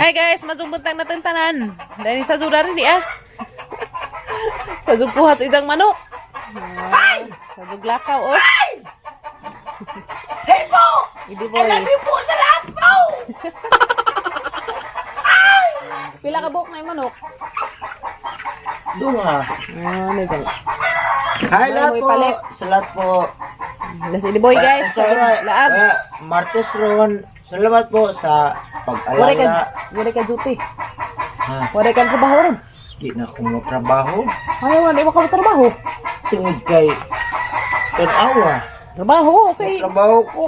Hi guys, majumbutang natin tanan. Dahil sa zuda rin ah. Sa zug kuha sa isang manok. Ay! Sa zug lakaw oh. Hey po! Hindi I boy. love you po sa lahat po! Pila ka buok na yung manok? Duha. Ah, may isang. Hi lahat Boy, po. palit. Sa lahat po. Las ili boy guys. Sa, Laab. Martes ron. Salamat po sa Wala ka, pag-alala. wala ka duty. Ha, Wala ka trabaho ron. di na ako matrabaho. Ay, wala mo ka trabaho. Tungod kay tanawa. Trabaho, okay. Trabaho ko.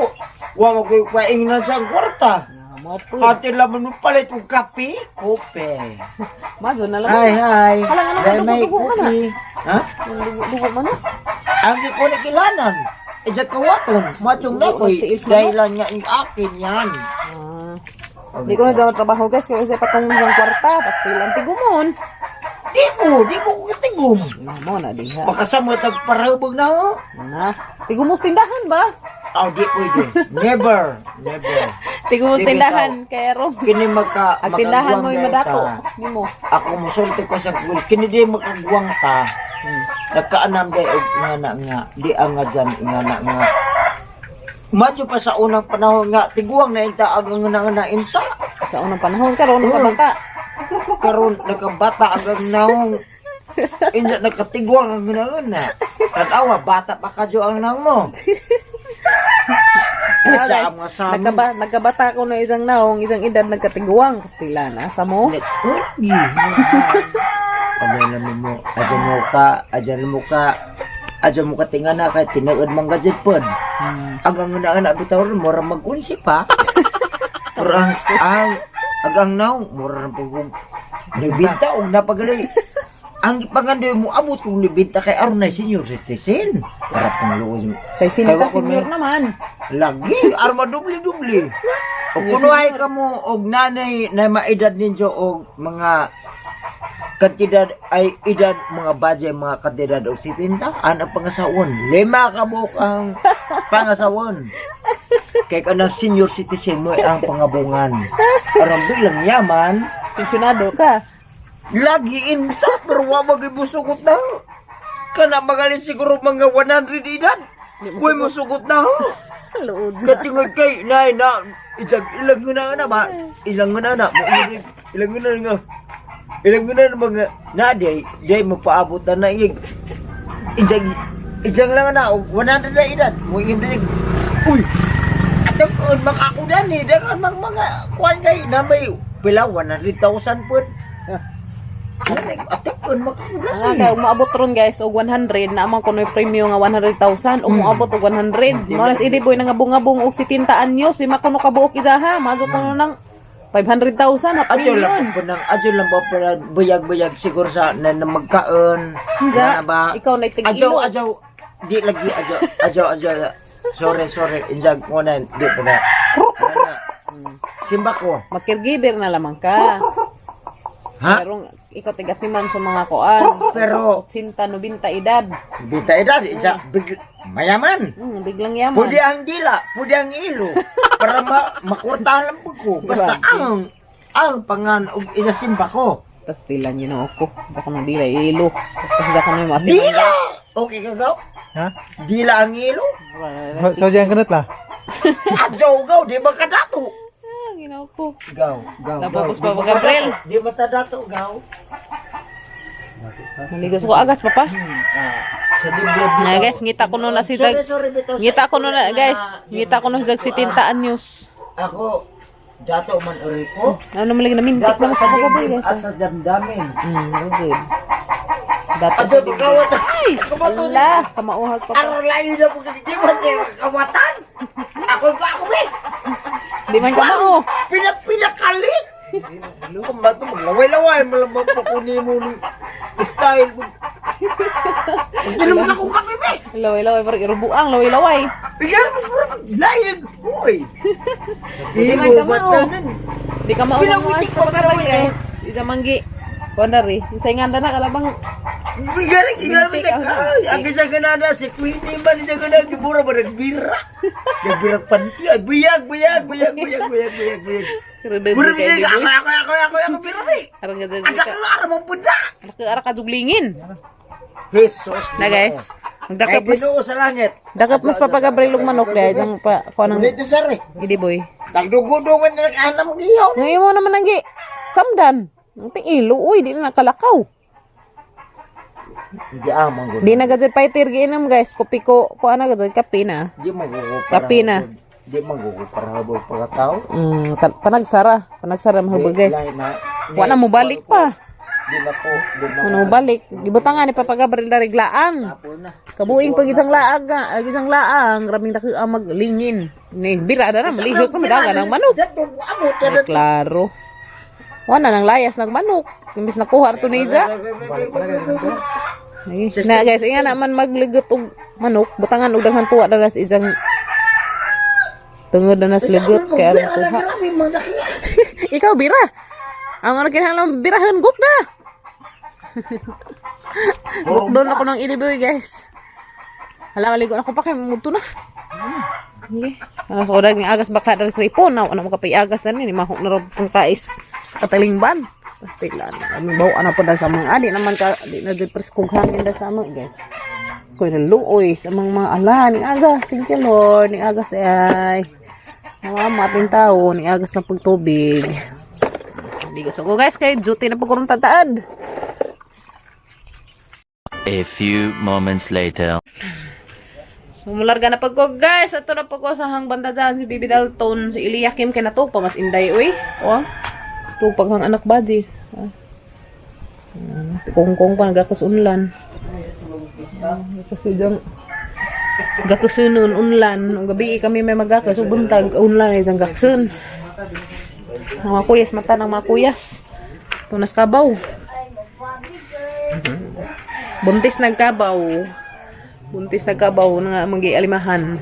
Wa mo ko'y paingnan sa kwarta. Ah, mo po. Ate laman mo palit og kape. Kope. Mazo na lang. Hi, hi. Hala, ano, Dahil may dugo-dugo ka na. kopi. Ha? Dugo man ah. Ang di ko na kilanan. E sa kawaton, matong na ko'y Tiis mo, no? dahilan niya yung akin yan. Ah. Di ko na dyan trabaho guys, kaya sa patong isang kwarta, pastilan tigumon. Di ko katigom. Na mo na diha. Makasama tagparahubog na ho. Na. Tigumos tindahan ba? Aw, di pwede. Never, never. Tigumos Di tindahan kay ro. Kini maka, Ang tindahan mo makaguwang yung madako. ta. Nimo. Ako musulti ko sa Google. Kini di makaguwang ta. Nagkaanam di og ingana nga. Di ang nga dyan, ingana nga. Madyo pa sa unang panahon nga, tiguang na inta, agang nga na inta. Sa unang panahon karon Oo. bata. Karon nakabata ang naong inda nakatigwang ang naon na. Tanawa bata pa kadyo ang naong mo. Pusa ang mga sa amin. Nagkabata ko na isang naong, isang edad nagkatiguang pastilan. Asa mo? Uy. Pagay mo, adyan mo ka, adyan mo ka, adyan mo ka tingana kay tinuod man ka jud pod. Ang ang na bitaw ron mura mag-unsi pa. Pero ang naong mura na pag nibinta og napagali. Ang ipangandoy mo abot kung nibinta kay aron na senior citizen. Para pang luos mo. Sa sinita Kaya ako senior naman. Lagi, arma dubli-dubli. O kunuhay ka mo og nanay na maedad ninyo og mga kantidad ay edad mga badya mga kantidad og 70 ang pangasawon lima ka buok ang pangasawon kay kanang senior citizen mo ang pangabungan aron bilang yaman. Pensyonado ka. Lagi inta pero wa magibusugot na kana magaling siguro mga 100 edad. Uy, musugot na ho. Luod. Katingod kay nay na isang ilang na na ba? Ilang na na mo ilang na nga. Ilang na na mga na day day mo paabot na na ig. Isang isang lang na og 100 na edad mo ingin day. Uy. Atong makakudan ni dagan mang mga kuan kay na may pila 100,000 pud. Atong makakudan. Ang kay umaabot ron guys og 100 na amang kunoy premyo nga 100,000 umaabot og 100. Mo nas ili boy nangabong-abong og 70 anyos, lima kuno ka buok isaha, mago kuno nang 500,000 na Adyo lang premium. po nang adyo lang ba para buyag-buyag siguro sa na, na magkaon. Hindi. Na ba? Ikaw na Adyo tig-ilo. adyo di lagi adyo adyo adyo. Sorry, sorry, injag mo na di pa na. Na. Simba ko. Mag-caregiver na lamang ka. Ha? Pero ikaw tigasiman sa mga kuan. Pero 80, 90 edad. bita edad ija big, mayaman. Biglang yaman. Pwede ang dila, pwede ang ilo para ma makurtahan lang po ko. Basta ang pangan og inasimba ko. Tapos dila niyo na ako. Baka nang dila ilo. Tapos baka nang mati. Dila. Okay ka gaw? Ha? Dila ang ilo. So, diyan kanat la. Adyaw gaw, di ba kadato? Ah, ginaw ko. Gaw, gaw, Tapos gaw. pa, Di ba Gabriel. kadato? Di ba tadato, gaw? Naligos ko agas, papa. Sa dibdib. Na guys, ngita ko no na si Dag. Sorry, sorry, bitaw. Sa Ngita ko no na, ikulit guys. Ngita ko no si Dag 70 anyos. Ako, dato man uri ko. Ano naman lagi namintik Dato naman sa sa pagkaboy, dibdib guys. at sa damdamin. Okay. Dato sa Adyaw, dibdib. kawat. Ay, ala, kamauhag pa. Araw layo na po kasi di ba siya kawatan? Ako ko ako eh. Di man kamao. Pila pinakalit. Kung ba't maglaway-laway, malamang pa kunin mo ni style mo. Pagtinom sa kong kape, be. Laway-laway, parang irubuang, laway-laway. Bigyan mo puro lain. Uy. Di man Imo, kamao. batanan. Di ka mao Pinawitik mga pa pagkaboy, pinawitik. guys. Isa manggi. Kuan dari, insay nga na kalabang Bigaring ingat mo siya. Ay, ang isa ganada si Queenie man siya ganada gibura ba nagbira. Nagbira panty. Ay, buyag, buyag, buyag, buyag, buyag, buyag, buyag. Pero Mura kay siya, Diboy. ako, ako, ako, ako, ako, bira eh. Aron ga Ang ka. ara mo punta. Ara ka duglingin. Jesus. Na guys, Ay, magdakap mas Ginoo sa langit. dakap mas papagabrilog manok dahil dyan pa kuha ng Dito sir eh. Idi Boy. Nagdugo-dugo na nag-anam giyaw. Ngayon mo naman ang gi samdan. Ang ting ilo, uy, di na nakalakaw. Hindi amang Di na gajud fighter giinom guys, kopi ko, kuha na gajud kape na. Di magugo Kape na. Di magugo para habol pagkatao. Panagsara, panagsara mahubog guys. Wa na mo balik pa. Di na ko, di na Wa na mo balik. Gibutangan ni Papa Gabriel dari laang. ko na. Kabuing pag isang laag, ah, ag isang laang, raming dako ang maglingin. Ni bira na na malihok na daga ng manok. Dato amo Ay, klaro. Wala nang layas ng manok. Imbis nakuha ato ni Iza. Ay, na guys, inga naman magligot og manok, butangan og daghan tuwa na sa ijang tungod na nas ligot kay aron kuha. Ikaw bira. Ang ano kinahanglan birahan guk na. Guk doon ako ng iliboy guys. Hala maligo na ako pa kay muto na. Okay. Ano sa odag ni agas baka dali sa ipon na ano makapiagas na ni mahok na raw pang kais katalingban. Pila na kami bawa na po dahil sa mga adi naman ka di na di preskong hangin dahil sa mga guys. Koy na luoy sa mga ala ni agas. Thank you Lord ni agas ay. Mama ating tao ni agas na pagtubig. Hindi ko so guys kay duty na pagkurong tataad. A few moments later. So, mularga na pagko guys. Ato na pagko sa hangbanda dyan. Si Bibi Dalton, si Eliakim kay nato pa mas inday uy. Oh. Tupag hang anak baji. Oh. Kongkong pa nagakas unlan. Kasi dyan gakasunon unlan. Ang gabi kami may magakas ug buntag unlan ay dyan gaksun. Ang mga kuyas mata ng mga kuyas. Tunas kabaw. Buntis nagkabaw. Buntis nagkabaw nga magi-alimahan.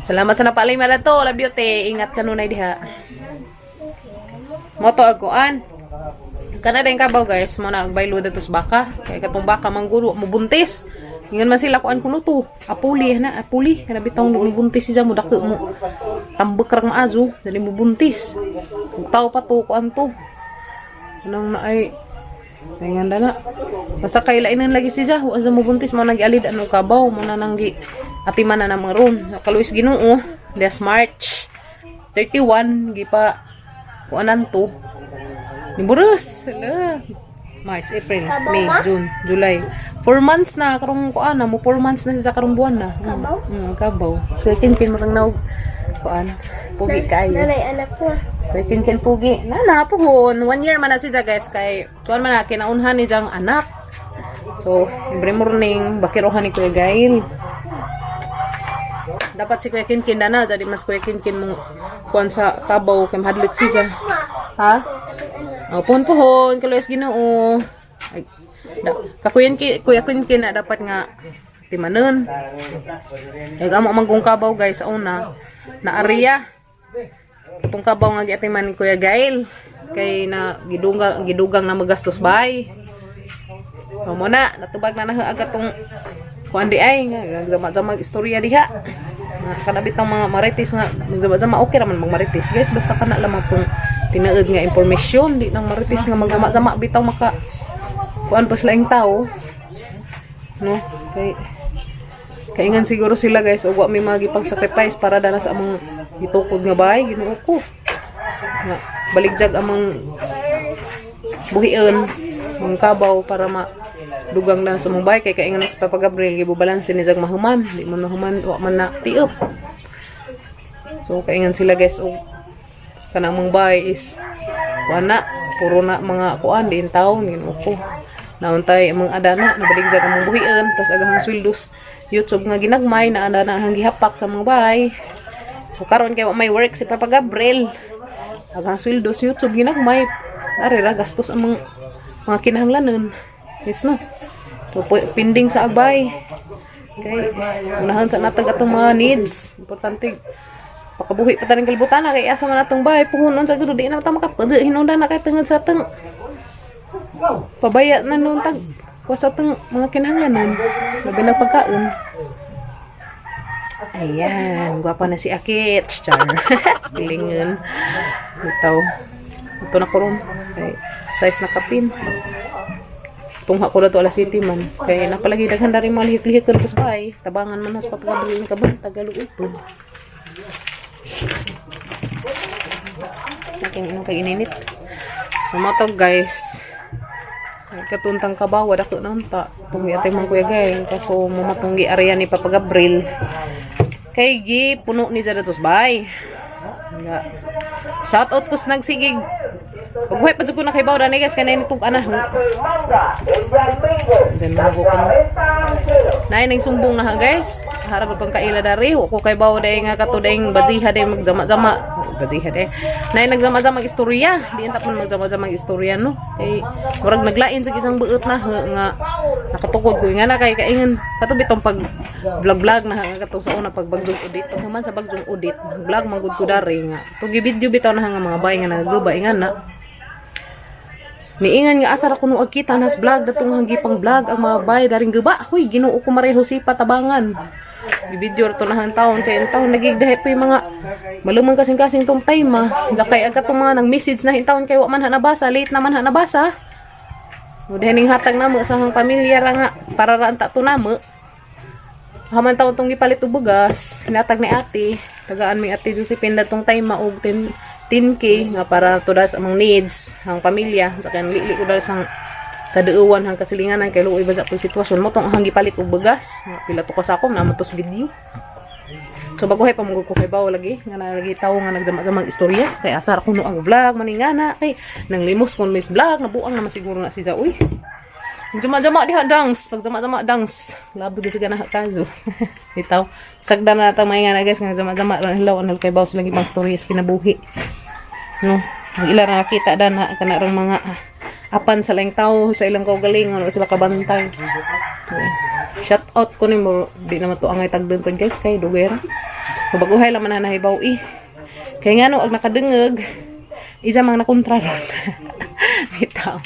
Salamat sa napalima na to. Love you, te. Ingat ka nunay diha. Moto aguan. Kana din kabaw guys, mo na agbaylo datos baka. Kay katong baka mangguro mo buntis. Ingon man sila kuan kuno to. Apuli na, apuli. Kana bitong mo buntis siya mo dako mo. Tambak rang maazo, dali mo buntis. Ug tao pa to kuan to. Anong na ay Tingnan na. Basta kay lainan lagi siya, wa sa mo buntis mo nang gialid ano kabaw mo na nang gi atiman na namang ron. Kaluis Ginoo, this March 31 gipa kuanan to. Ni Burus. Hala. March, April, May, June, July. 4 months na karong kuan na mo 4 months na siya karong buwan na. Kabaw? Kabaw. So kin kin marang naog kuan. Pugi kayo. Nanay, anak ko. Kay kin pugi. Na na puhon. 1 year man na siya guys kay tuan man na kinaunhan ni jang anak. So, every morning bakirohan ni Kuya Gail. Dapat si Kuya Kinkin na na, jadi mas Kuya Kinkin mo kuan sa kabaw kay mahadlok siya. Ha? Oh, pohon pohon, kaluwas Ginoo. Ay, da, kakuyan ki, Kuya Kinkin na dapat nga timanon. Kay amo man kong kabaw guys sa una na area. Itong kabaw nga giatiman ni Kuya Gail kay na gidugang gidugang na magastos bay. So mo na natubag na na agad tong kuan di ay nga zama-zama istorya diha. Nga kanabit ang mga marites nga magzama-zama okay ra man magmarites guys basta kana lamang tong tinuod nga impormasyon di nang marites nga magzama-zama bitaw maka kuan pa sila yung tao. No, kay kaingan siguro sila guys og wa may mga gipang-sacrifice para dana sa among gitukod nga bahay Ginoo ko. Nga baligjag among buhion mga kabaw para ma dugang na sa among bahay kay kaingan sa Papa Gabriel gibubalanse ni jag mahuman di man mahuman wa man na tiop. So kaingan sila guys og kanang among bahay is kuan na puro na mga kuan diin taon Ginoo ko. Nauntay among adana nabaligjag among buhion plus agahang sweldos YouTube nga ginagmay na adana ang gihapak sa mga bahay. So karon kay wa may work si Papa Gabriel. Agang sweldo sa YouTube ginagmay. Ari ra gastos ang mga kinahanglanon. Yes no. So pinding sa agbay. Kay unahan sa natag atong mga needs. Importante pakabuhi pa taning kalibutan na kay asa man atong bahay puhunon sa gusto di na ta makapag hinungdan na kay tungod sa teng pabaya na noon tag Kuha tong mga kinahanglanon. Labi na pagkaon. Ayan, gwapa na si Akit. Char. Pilingon. Ito. Ito na ko ron. Kay size na kapin. Tungha ko na to alas city man. Kay napalagi daghan dari mga lihik-lihik ko sa bahay. Tabangan man has papagabili ka ba? Tagalog ito. Aking inong kay ininit. Sumatog guys. Ay, katuntang kabawa dako na unta. Tunggi atay man kuya gay. Kaso mamatunggi area ni Papa Gabriel. Kay gi puno ni Zadatos bay. Nga. Shout out ko sa nagsigig. Pagbuhay pa jud ko na kay Bawda ni guys kay nay tug ana. Then mo ko no. Nay ning sumbong na ha guys. Harap pang kaila dari ko kay Bawda nga kato dayng baziha day magjama-jama. Baziha day. Nay nagjama-jama istorya. Di unta man magjama-jama istorya no. Kay murag naglain sa isang buot na ha, nga nakatukod ko nga na kay kaingan sa bitong pag vlog vlog na nga kato sa una pag bagjong audit pag human sa bagjong audit vlog man gud ko dari nga tugi video bitaw na nga mga bay nga nagaguba ingan na niingan nga asar ako nung agkita nas vlog datong hanggi pang vlog ang mga bay daring guba. Huy, Ginoo ko mareho si patabangan. Video to na hang taon kay ang taon nagigdahi pa yung mga malumang kasing-kasing tong time ah. Zakay ang katong mga nang message na taon kay wa man ha nabasa, late naman ha nabasa. Mudahin hatag namo sa hang pamilya ra nga para ra ang tato namo. Haman taon tong gipalit og bugas, hinatag ni ate. Tagaan mi ate Josephine datong time og 10 10K nga para to sa among needs ang pamilya sa kanang lili ko dahil sa kaduuan hang kasilinganan kay luoy ba sa akong sitwasyon mo tong ang gipalit og bugas nga pila to kasakom na tos video. So baguhay pa mong ko kay bawo lagi nga na lagi tawo nga nagdama-damang istorya kay asar kuno ang vlog maningana kay nang limos kon miss vlog nabuang naman siguro na si Zaoy. Jama-jama diha dangs, pag jama-jama dangs. Labo di siya na kazo. Bitaw. Sagda na ta may nga na guys nga jama-jama lang hilaw anal kay bawo silang ibang stories kinabuhi. No, ang ila ra nakita da na kana rang mga apan sa laing tao sa ilang kaugalingon o sila kabantay. Okay. Shout out ko nimo di naman to angay tagdon kon guys kay dugay ra. Baguhay lang man na nahibaw eh. Kay ngano ag nakadungog isa mang nakontra ron. Bitaw.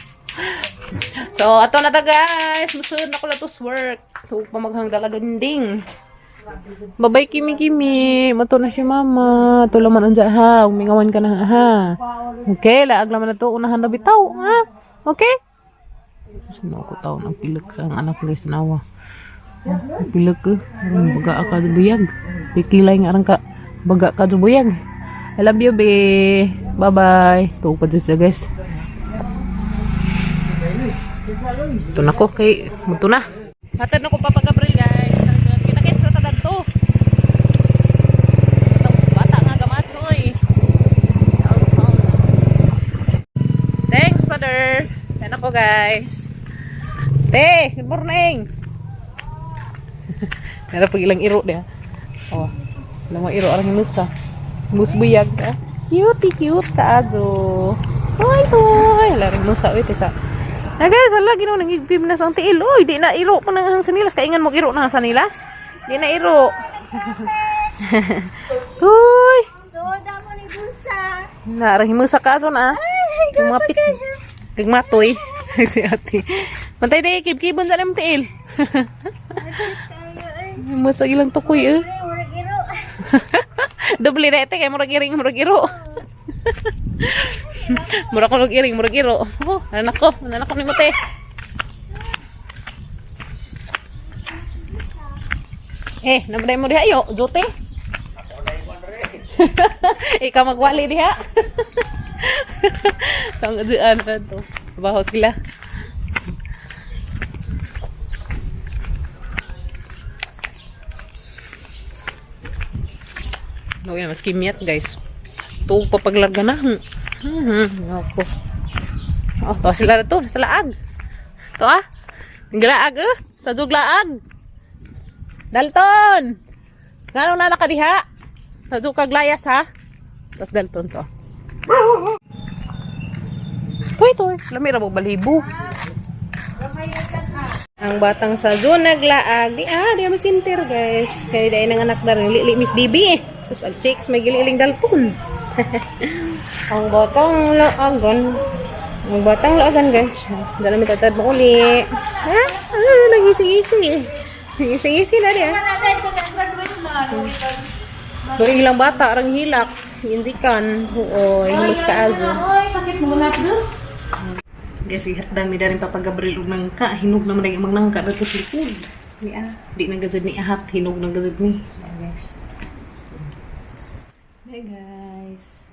So, ato na ta guys. Musunod na ko lang to work. Tuog pa maghang dalagan ding. Babay Kimi Kimi. Mato na si mama. Ato laman unja ha. Umingawan ka na ha. Okay, laag laman na to. Unahan na bitaw. Ha? Okay? Sino ako tao ng pilag sa ang anak guys nawa. Ang pilag ko. Arang baga ka buyag. Pikilay nga arang ka baga ka buyag. I love you, be. Bye-bye. Tuog pa dyan siya, guys. Ito na ko kay muto na. Hatad na ko Papa Gabriel guys. Kita-kits na tadad to. Bata nga gamatsoy. Thanks, Father. Yan ako guys. Te, good morning. Meron pag ilang iro niya. Oh, ilang mga iro arang hinusa. Musbuyag ka. Cute, cute ka, ajo. Hoy, hoy. Wala rin nusa, uy, tisa. Na guys, ala, ginoo, nangigpim na sa ang tiil. Uy, di na iro pa nang sanilas. Kaingan mo iro na ang sanilas. Di na iro. Uy! Soda mo ni Busa. Narang himusa ka ato na. Yung mga pit. Gagmatoy. Si ate. Mantay di, kibkibon sa nang tiil. Himusa ilang tukoy eh. Murag iro. Doble na ite, kay murag iring, murag iro. Murag ko iring, murag iro. Oh, anak ko, anak ko ni mate. Eh, nabaday mo diha yo, jote. Ikaw magwali diha. Tong ujuan na to. Baho sila. No, yan, mas kimiyat, guys. Tuog pa paglarga na. Ako. Oh, to sila na to. Sa laag. To ah. Naglaag eh. Sa juglaag. Dalton! Ngano na nakadiha? Sa jug kaglayas ha? Tapos Dalton to. Toy, toy. Lami ra mo balibo. Ang batang sa zone naglaag. Di ah, di masinter guys. Kaya dahil ng anak na rin. Lili Miss Bibi eh. Tapos ang chicks may gililing Dalton. Ang batang laagan. Ang batang loogan, guys. Dala mi tatad mo uli. Ha? Ah, nag-isi-isi. Nag-isi-isi na diya. Duri ilang bata, arang hilak. Inzikan. Oo, yung mas kaazo. Oy, sakit mo na plus. Guys, gihatdan mi darin Papa Gabriel og nangka. Hinog naman ang imong nangka dito sa likod. Di ah, di na gazad ni ahat, hinog na gazad ni. Ayan, guys. Hey guys.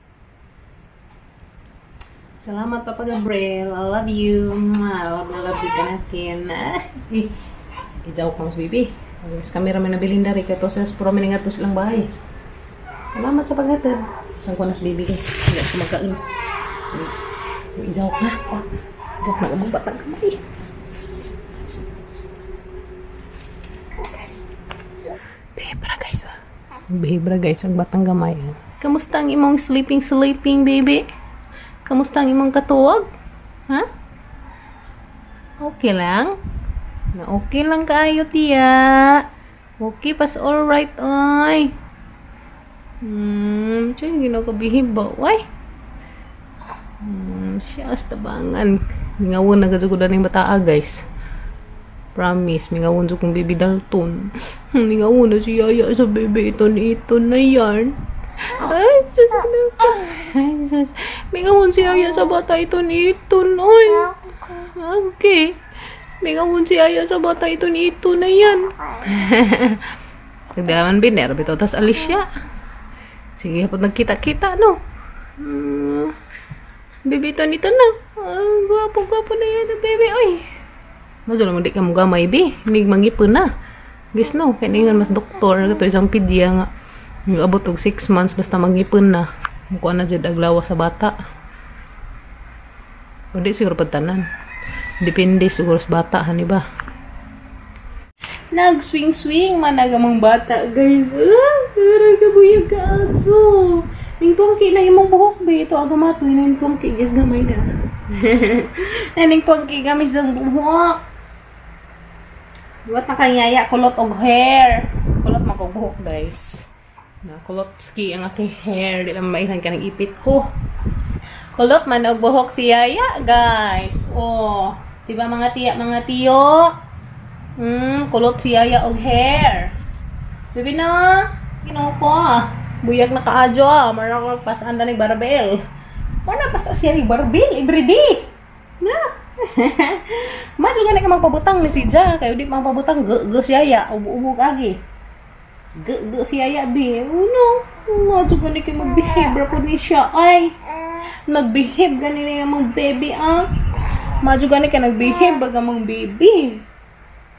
Salamat, Papa Gabriel. I love you. Mwah. I love na love you ka natin. Eh, ijaw kang baby. Guys, kami rami nabilin dari kay to sa puro mi nga to silang bahay. Salamat sa paghatid. Saan ko nas baby guys. Hindi ako magkain. Ijaw na. Oh, ijaw na among batang kamay. Oh, guys. Behebra guys ah. Behebra guys ang batang gamay. Ah. Kamusta ang imong sleeping sleeping baby? Kamusta ang imong katuog? Ha? Okay lang? Na okay lang kaayo tiya. Okay pas alright oy. Siya yung ginakabihib ba? Why? Siya as tabangan. Mingawon na gadyo ko daning bataa, guys. Promise, mingawon jud kong baby Dalton. Mingawon na si Yaya sa baby iton iton na yan. Ay, sus, ano ka? Ay, sus. Mingawon si Yaya sa bata iton iton. Oy. Okay. Mingawon si Yaya sa bata iton iton na yan. Nagdalaman biner, bitaw tas alis siya. Sige, hapon nagkita-kita, no? Baby, ito nito na. Ang gwapo-gwapo na yan, baby. Oy. Mas wala mo di ka mo gamay, bi. Hindi mangipon na. Gis no, kaya ningan mas doktor. Ito isang pidya nga. Nga abot og 6 months, basta mangipon na. Mukha na dyan aglawa sa bata. O di siguro pagtanan. Depende siguro sa bata, hani ba? Nag-swing-swing man ang among bata, guys. Ah, aray ka buyag ka, agso. Ning tungki lang imong buhok, be. Ito aga matoy ning tungki, guys, gamay na. Ning tungki gamay sa buhok. Buhat na kang yaya, kulot og hair. Kulot man kog buhok, guys. Na kulot ski ang aking hair. Di lang mailan ka ng ipit ko. Kulot man og buhok si yaya, guys. Oh, di ba mga tiya, mga tiyo? Kulot si Yaya og hair. Bibi na, ginoo ko ah. Buyag na kaadyo ah. Mara ko pasaan na ni barbell. Wala pas siya ni barbell everyday. Na. Mali gani ka magpabutang ni si Ja. Kayo di magpabutang ge ge si Yaya. Ubo-ubo agi. Ge ge si Yaya bi. Uno. Nga jud gani kay magbehave ra pud ni siya. Ay. Magbehave gani ni among baby ah. Madyo gani ka nagbehave baga among baby.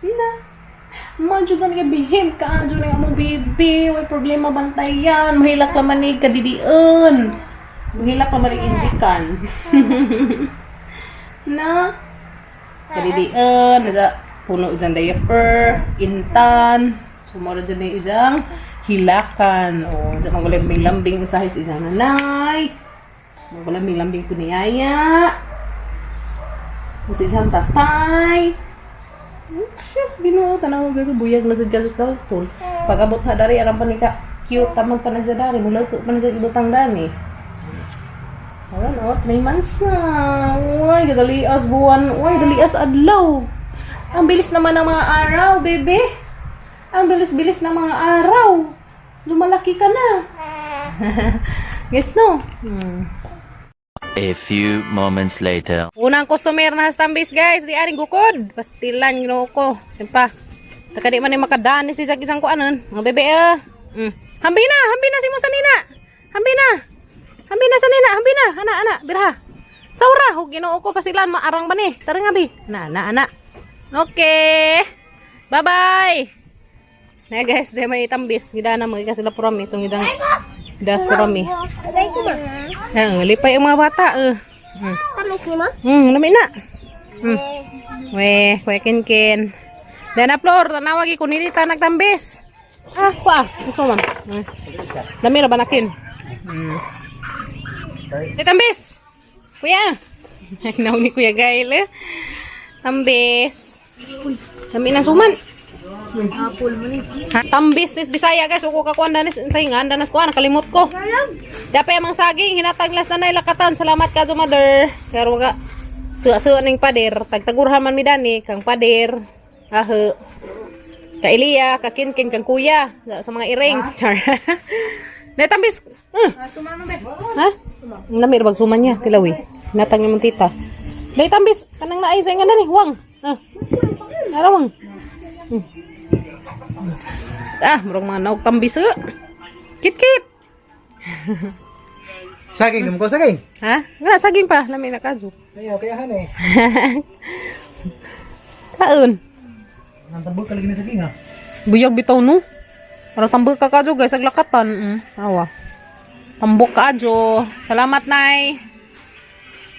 Na. Madyo gani ka behave ka adyo na among baby. Way problema bantayan. Mahilak pa man ni kadidion. Mahilak pa man ni injikan. Na. Kadidion. Nasa puno dyan diaper, intan, sumuro dyan na isang hilakan. O, dyan magulambing-lambing sa his isang nanay. Magulambing-lambing po ni Yaya. Sa isang tatay. Siyas, ginoo, tanaw gaso, buyag na sa gasos dalton. Pag abot ha dari, aram pa ni ka, cute, tamang pa na siya dari, mula pa na siya ibutang dani. Ayan, oh, 3 months na. Uy, kadalias buwan. Uy, dalias adlaw. Ang bilis naman ng mga araw, bebe. Ang bilis-bilis ng mga araw. Lumalaki ka na. Guess no? A few moments later. Unang customer na sa tambis, guys. Di aring gukod. Pastilan, ginoo ko. Simpa. Taka di man ni makadaan ni si isang kuanon. Mga bebe, ah. Hambi na, hambi na si mo sanina. Hambi na. Hambi na sanina, hambi na. Ana, ana, birha. Saura, hug ginoo ko pastilan maarang ba ni. Tara nga bi. Na, na, ana. Okay. Bye-bye. Na guys, di may tambis. Gida na mga sila purami itong gidang das purami. Agay ko ba? Ah, lipay ang mga bata eh. Tamis ni mo? Lami na. We, kwe kin kin. Dan na Flor, tanawa gi kunili ta nagtambis. Ah, kwa. Gusto man. Lami ra ba nakin? Di tambis. Kuya. Naw ni Kuya Gail. Eh. Tambis. Uy, lami ng suman. Apple mo ni. Ha? Tambis nis Bisaya guys, uko ka kuan danis sa hingan danas kuan nakalimot ko. Dapat amang saging hinatag las nanay lakatan. Salamat ka mother. Pero ka Suwa-suwa ning pader, tagtagurhan man mi dani kang pader. Aho. Ka Eliya, ka Kinkin, kang kuya sa mga iring. Char. Netambis. Ha? Ang lami ra bag suman niya, tilawi. Natang ni mong tita. Day tambis, kanang naay sa nga dani, wang. Ah. Ara wang. Ah, murag mga naog tambis. Eh. Kit kit. Saging, namo ko saging. Ha? Wala saging pa, lami na kajo. Ayaw, kaya han eh. Kaon. Ang tambok ka lagi na saging ha. Buyag bitaw no. Para tambok ka kadyo guys, aglakatan. Awa. Tambok ka adyo. Salamat nay.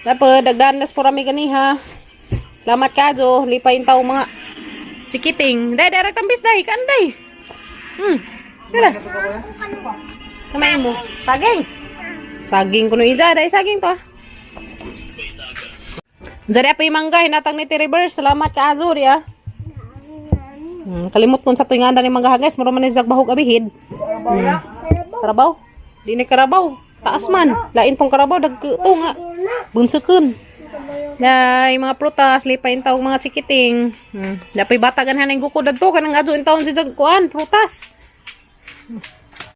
Dapat dagdan nas purami ganiha. Salamat kadyo, lipay tao mga chikiting. Day, direct tambis day, kan day. Tara. Samayin mo. Saging. Saging kuno ija, day saging to. Ah. Jadi apa yung mangga hinatag ni T-Reverse. Salamat ka Azur ya. Kalimot kun sa tuwing ni mangga guys, mura man ni zag bahog abihid. Karabaw. Di ni karabaw. Taas man. Lain tong karabaw dagko to nga. Bunsuken. Day mga prutas, lipay tawag mga chikiting. Dapay bata ganhan ang guko dadto kanang adyo in taon si zag kuan, prutas.